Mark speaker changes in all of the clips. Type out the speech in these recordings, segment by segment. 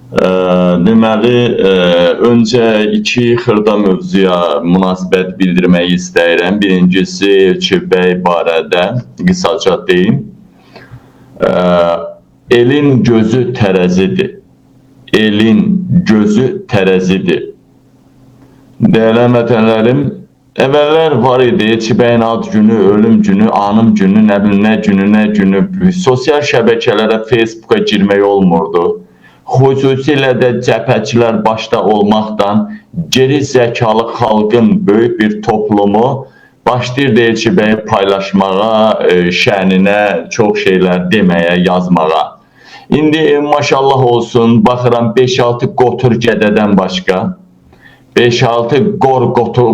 Speaker 1: Deməli, öncə iki xırda mövzuya münasibət bildirməyi istəyirəm. Birincisi, Elçi bəy barədə qısaca deyim. Elin gözü tərəzidir. Elin gözü tərəzidir. Dəyərli həmvətənlərim, əvvəllər var idi Elçi bəyin ad günü, ölüm günü, anım günü, nə bilim nə günü, nə günü. Sosial şəbəkələrə, Facebooka girmək olmurdu. Xüsusilə də cəbhəçilər başda olmaqla geri zəkalı xalqın böyük bir toplumu başlayırdı Elçi bəyi paylaşmağa, şəninə çox şeylər deməyə, yazmağa. İndi maşallah olsun, baxıram 5-6 qotur gədədən başqa, 5-6 qor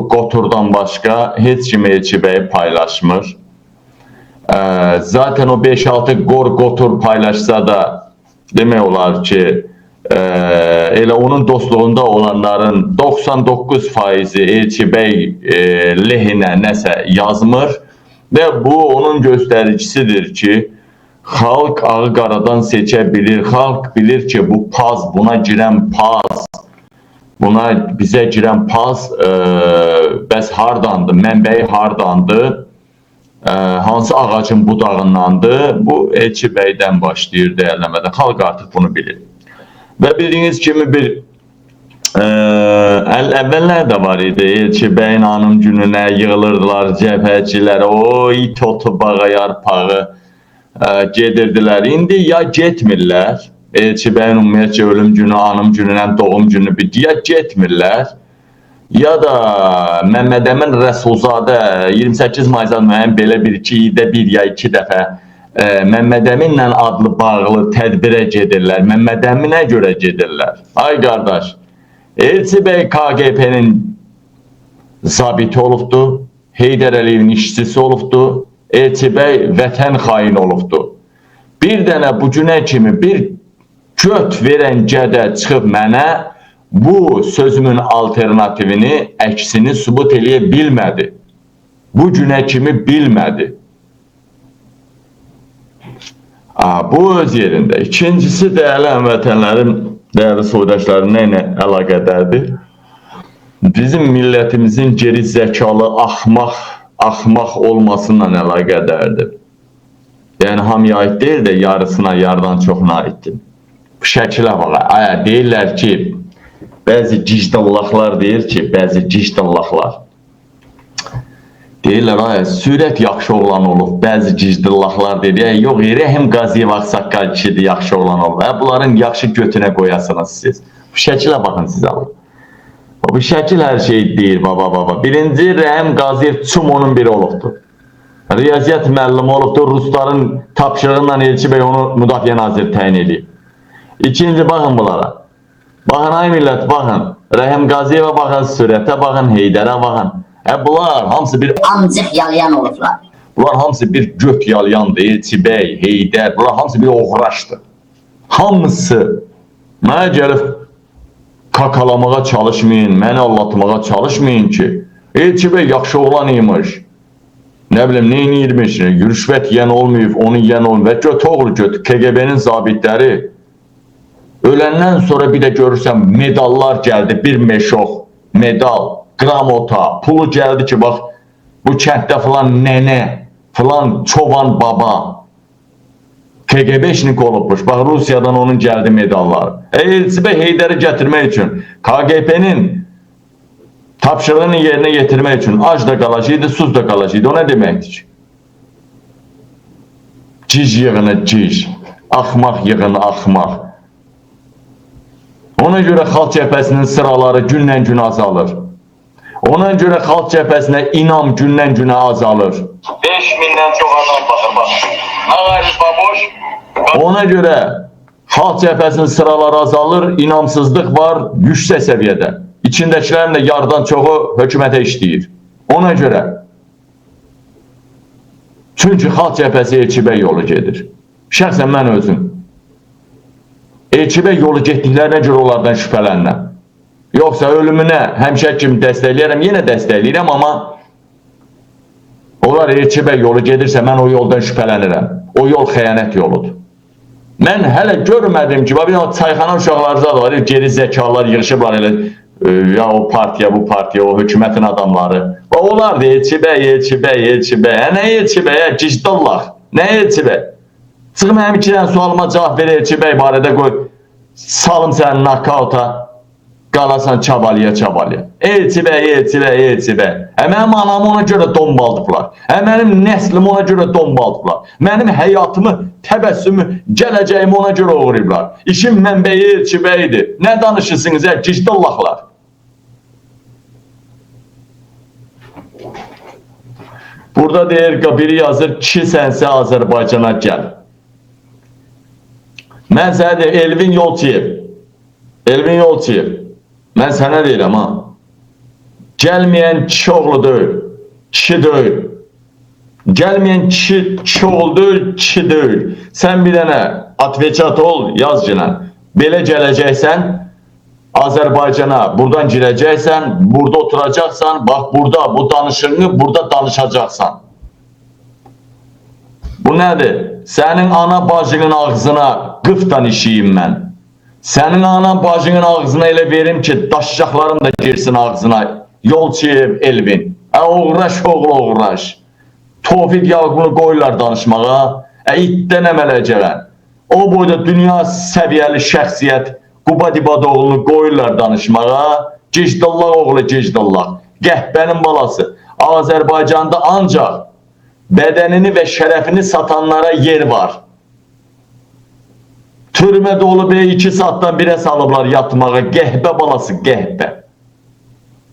Speaker 1: qoturdan başqa heç kim Elçi bəyi paylaşmır. Zaten o 5-6 qor qotur paylaşsa da demək olar ki, elə onun dostluğunda olanların 99%-i Elçi bəy lehinə nəsə yazmır və bu onun göstəricisidir ki, xalq ağı qaradan seçə bilir. Xalq bilir ki, bu paz, buna girən paz, buna bizə girən paz bəs hardandır, mənbəyi hardandır? Hansı ağacın budağındandır? Bu Elçi bəydən başlayır dəyərləmədə. Xalq artıq bunu bilir. Və bildiyiniz kimi bir əvvəllər də var idi. Elçi bəyin anım gününə yığılırdılar cəbhəçilər. O it otu bağa yarpağı gedirdilər. İndi ya getmirlər. Elçi bəyin ümumiyyətcə ölüm günü, anım gününə, doğum günü bir ya getmirlər. Ya da Məmməd Əmin Rəsulzadə 28 mayda müəyyən belə bir iki ildə bir ya iki dəfə Məmməd Əminlə adlı bağlı tədbirə gedirlər. Məmməd Əminə görə gedirlər. Ay qardaş, Elçi bəy KQP-nin zabiti olubdu, Heydər Əliyevin işçisi olubdu, Elçi bəy vətən xaini olubdu. Bir dənə bu günə kimi bir göt verən gədə çıxıb mənə bu sözümün alternativini, əksini sübut eləyə bilmədi. Bu günə kimi bilmədi. Bu öz yerində. İkincisi, dəyərli həmvətənlərim, dəyərli soydaşlarım nə ilə əlaqədardır? Bizim millətimizin geri zəkalı, axmaq olmasıyla əlaqədardır. Yəni, hamıya aid deyil də yarısına, yarıdan çoxuna aiddir. Bu şəkilə bax, aya, deyirlər ki, bəzi gicdallaqlar deyir ki, bəzi gicdallaqlar deyirlər, ay, sürət yaxşı oğlan olub, bəzi gicdallaqlar deyir, yox, Rəhim Qaziyev ağsaqqal kişidir, yaxşı oğlan olub. Bunların yaxşı götünə qoyasınız siz. Bu şəkilə baxın siz alın. Bu şəkil hər şey deyir, baba, baba. Birinci, Rəhim Qaziyev Çumonun biri olubdur. Riyaziyyat müəllimi olubdur, Rusların tapşırığıyla Elçi bəy onu müdafiə naziri təyin edib. İkinci, baxın bunlara. Baxın ay millət, baxın. Rəhim Qaziyevə baxın, Sürətə baxın, Heydərə baxın. Bunlar hamısı bir
Speaker 2: amcıq yalayan olublar.
Speaker 1: Bunlar hamısı bir göt yalayandır. Elçi bəy, Heydər, bunlar hamısı bir oğraşdır. Hamısı. Mənə gəlib kakalamağa çalışmayın, məni allatmağa çalışmayın ki, Elçi bəy yaxşı oğlan imiş. Nə bilim, nə eləyirmiş, rüşvət yiyən olmayıb, onu yiyən olmayıb. Və göt oğlu göt, KGB-nin zabitləri öləndən sonra bir də görürsən medallar gəldi, bir meşox, medal, qramota, pulu gəldi ki, bax, bu kənddə filan nənə, filan çoban baba KGB-şnik olubmuş. Bax, Rusiyadan onun gəldi medalları. Elçi bəy Heydəri gətirmək üçün, KGB-nin tapşırığını yerinə yetirmək üçün ac da qalacaqdı, suz da qalacaqdı. O nə deməkdir ki? Cic yığını cic, axmaq yığını axmaq. Ona görə Xalq Cəbhəsinin sıraları gündən günə azalır. Ona görə Xalq Cəbhəsinə inam gündən günə azalır.
Speaker 3: 5000-dən çox adam baxır bax. Ağarif baboş.
Speaker 1: Ona görə Xalq Cəbhəsinin sıraları azalır, inamsızlıq var yüksək səviyyədə. İçindəkilərin də yarıdan çoxu hökumətə işləyir. Ona görə. Çünki Xalq Cəbhəsi Elçi bəy yolu gedir. Şəxsən mən özüm. Elçi bəy yolu getdiklərinə görə onlardan şübhələnirəm. Yoxsa ölümünə həmişə kimi dəstəkləyirəm, yenə dəstəkləyirəm, amma onlar Elçi bəy yolu gedirsə mən o yoldan şübhələnirəm. O yol xəyanət yoludur. Mən hələ görmədim ki, bax bir o çayxana uşaqları da var, geri zəkalılar yığışıblar elə ya o partiya, bu partiya, o hökumətin adamları. Bax onlar da Elçi bəy, Elçi bəy, Elçi bəy. Nə Elçi bəy, gijdallaq. Nə Elçi bəy? Çıx mənim iki dənə sualıma cavab ver Elçi bəy barədə qoy. Salım səni nakauta. Qalasan çabalaya çabalaya. Elçi bəy, Elçi bəy, Elçi bəy. Mənim anamı ona görə dombaldıblar. Mənim nəslimi ona görə dombaldıblar. Mənim həyatımı, təbəssümü, gələcəyimi ona görə oğurlayıblar. İşin mənbəyi Elçi bəydir. Nə danışırsınız, gijdallaqlar? Burada deyir, biri yazır, kişi sənsə Azərbaycana gəl. Mən sənə deyim, Elvin Yolçuyev. Elvin Yolçuyev. Mən sənə deyirəm ha. Gəlməyən kişi oğlu deyil, kişi deyil. Gəlməyən kişi, kişi oğlu deyil, kişi deyil. Sən bir dənə atveçat ol, yaz ginən. Belə gələcəksən Azərbaycana, buradan girəcəksən, burada oturacaqsan, bax burada bu danışığını burada danışacaqsan. Bu nədir? Sənin ana bacının ağzına qıfdan işiyim mən. Sənin ana bacının ağzına elə verim ki, daşcaqlarım da girsin ağzına. Yolçuyev Elvin. Oğraş oğlu oğraş. Tofiq Yaqubunu qoyurlar danışmağa. İtdən əmələ gələn. O boyda dünya səviyyəli şəxsiyyət Qubad İbadoğlunu qoyurlar danışmağa. Gijdallaq oğlu gijdallaq. Qəhbənin balası. Azərbaycanda ancaq bədənini və şərəfini satanlara yer var. Türmə dolu bey 2 saatdan birə salıblar yatmağa. Qəhbə balası, qəhbə.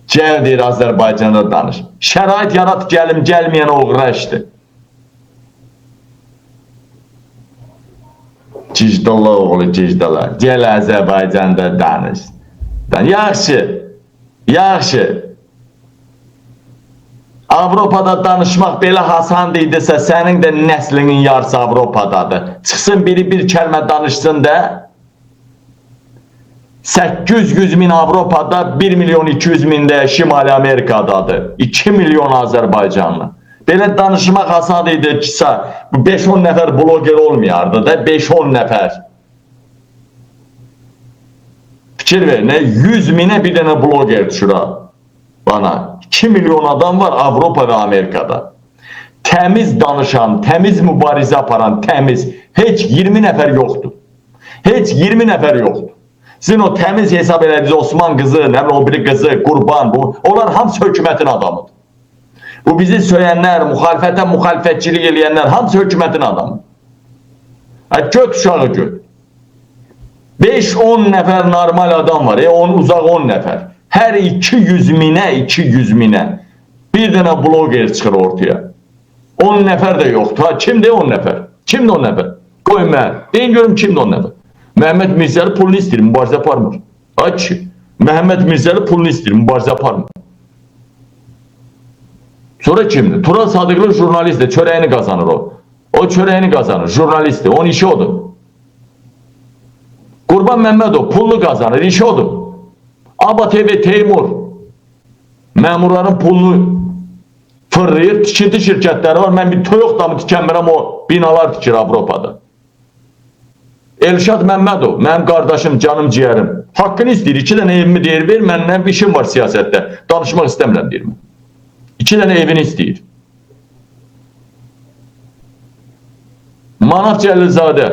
Speaker 1: Gəl deyir Azərbaycanda danış. Şərait yarat gəlim, gəlməyən oğraşdır. Gijdallaq oğlu gijdallaq. Gəl Azərbaycanda danış. Yaxşı, yaxşı. Avropada danışmaq belə asan idisə, sənin də nəslinin yarısı Avropadadır. Çıxsın biri bir kəlmə danışsın da. 800 min Avropada, 1 milyon 200 min də Şimali Amerikadadır. 2 milyon Azərbaycanlı. Belə danışmaq asan idi ki, bu 5-10 nəfər bloger olmayardı da, 5-10 nəfər. Fikir ver, nə 100 minə bir dənə bloger düşür ha bana. 2 milyon adam var Avropa və Amerikada. Təmiz danışan, təmiz mübarizə aparan, təmiz. Heç 20 nəfər yoxdur. Heç 20 nəfər yoxdur. Sizin o təmiz hesab elədiyiniz Osman qızı, nə bilim o biri qızı, Qurban, bu, onlar hamısı hökumətin adamıdır. Bu bizi söyənlər, müxalifətə müxalifətçilik eləyənlər hamısı hökumətin adamı. Göt uşağı göt. 5-10 nəfər normal adam var. Uzaq 10 nəfər. Hər 200 minə, 200 minə bir dənə bloger çıxır ortaya. 10 nəfər də yoxdur. Ha, kimdir 10 nəfər? Kimdir 10 nəfər? Qoyun mənə. Deyin görüm kimdir 10 nəfər? Məhəmməd Mirzəli pulunu istəyir, mübarizə aparmır. Ay kişi, Məhəmməd Mirzəli pulunu istəyir, mübarizə aparmır. Sonra kimdir? Tural Sadıqlı jurnalistdir, çörəyini qazanır o. O çörəyini qazanır, jurnalistdir, onun işi odur. Qurban Məmmədov pulunu qazanır, işi odur. Aba TV Teymur məmurların pulunu fırlayır, tikinti şirkətləri var. Mən bir toyuq damı tikənmirəm, o binalar tikir Avropada. Elşad Məmmədov, mənim qardaşım, canım, ciyərim. Haqqını istəyir, 2 dənə evimi deyir, ver, məndən bir işim var siyasətdə. Danışmaq istəmirəm, deyir. 2 dənə evini istəyir. Manaf Cəlilzadə,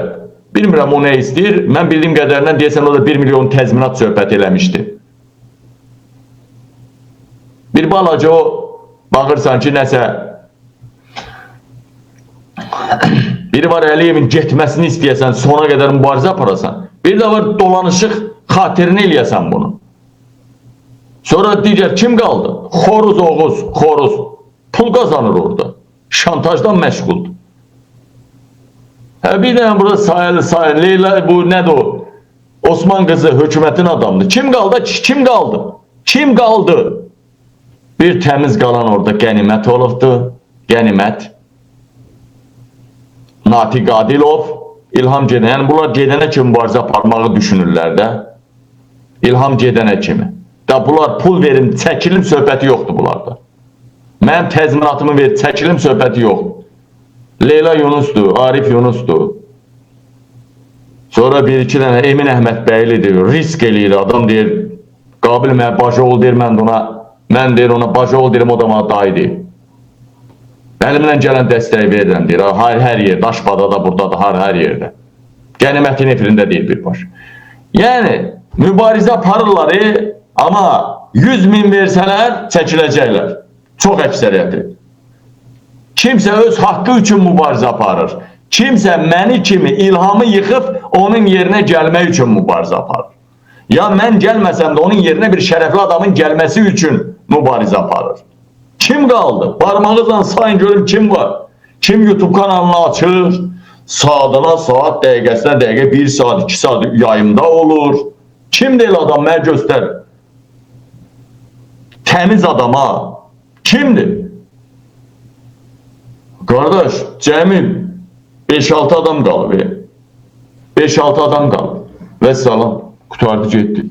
Speaker 1: bilmirəm o nə istəyir. Mən bildiyim qədərindən deyəsən o da 1 milyon təzminat söhbət eləmişdi. Bir balaca o baxırsan ki, nəsə biri var Əliyevin getməsini istəyəsən, sona qədər mübarizə aparasan. Bir də var dolanışıq xatirini eləyəsən bunu. Sonra digər kim qaldı? Xoruz Oğuz, Xoruz. Pul qazanır orada. Şantajdan məşğuldur. Hə, bir dənə burada Sayılı, Sayılı, Leyla, bu nədir o? Osman qızı hökumətin adamıdır. Kim qaldı? Kim qaldı? Kim qaldı? Bir təmiz qalan orada qənimət olubdur. Qənimət. Natiq Adilov, İlham Gedən. Yəni bunlar gedənə kimi mübarizə aparmağı düşünürlər də. İlham gedənə kimi. Da bunlar pul verim, çəkilim söhbəti yoxdur bunlarda. Mənim təzminatımı ver, çəkilim söhbəti yoxdur. Leyla Yunusdur, Arif Yunusdur. Sonra bir-iki dənə Emin Əhmədbəylidir, risk eləyir adam deyir, Qabil mənə bacıoğlu deyir, mən də ona, mən deyir ona bacıoğlu deyirəm, o da mənə dayı deyir. Əlimdən gələn dəstəyi verirəm deyir. Hər, hər yerdə, Aşbada da, burada da, hər, hər yerdə. Qənimətin efirində deyir birbaş. Yəni, mübarizə aparırlar, amma 100 min versələr çəkiləcəklər. Çox əksəriyyəti. Kimsə öz haqqı üçün mübarizə aparır. Kimsə məni kimi İlhamı yıxıb onun yerinə gəlmək üçün mübarizə aparır. Ya mən gəlməsəm də onun yerinə bir şərəfli adamın gəlməsi üçün mübarizə aparır. Kim qaldı? Parmağınızla sayın görüm kim var? Kim YouTube kanalını açır? Saatına saat, dəqiqəsinə dəqiqə 1 saat, 2 saat yayımda olur. Kim deyil adam mənə göstər. Təmiz adama. Kimdir? Qardaş, cəmi 5-6 adam qalıb. 5-6 adam qalıb. Və salam, qurtardı getdi.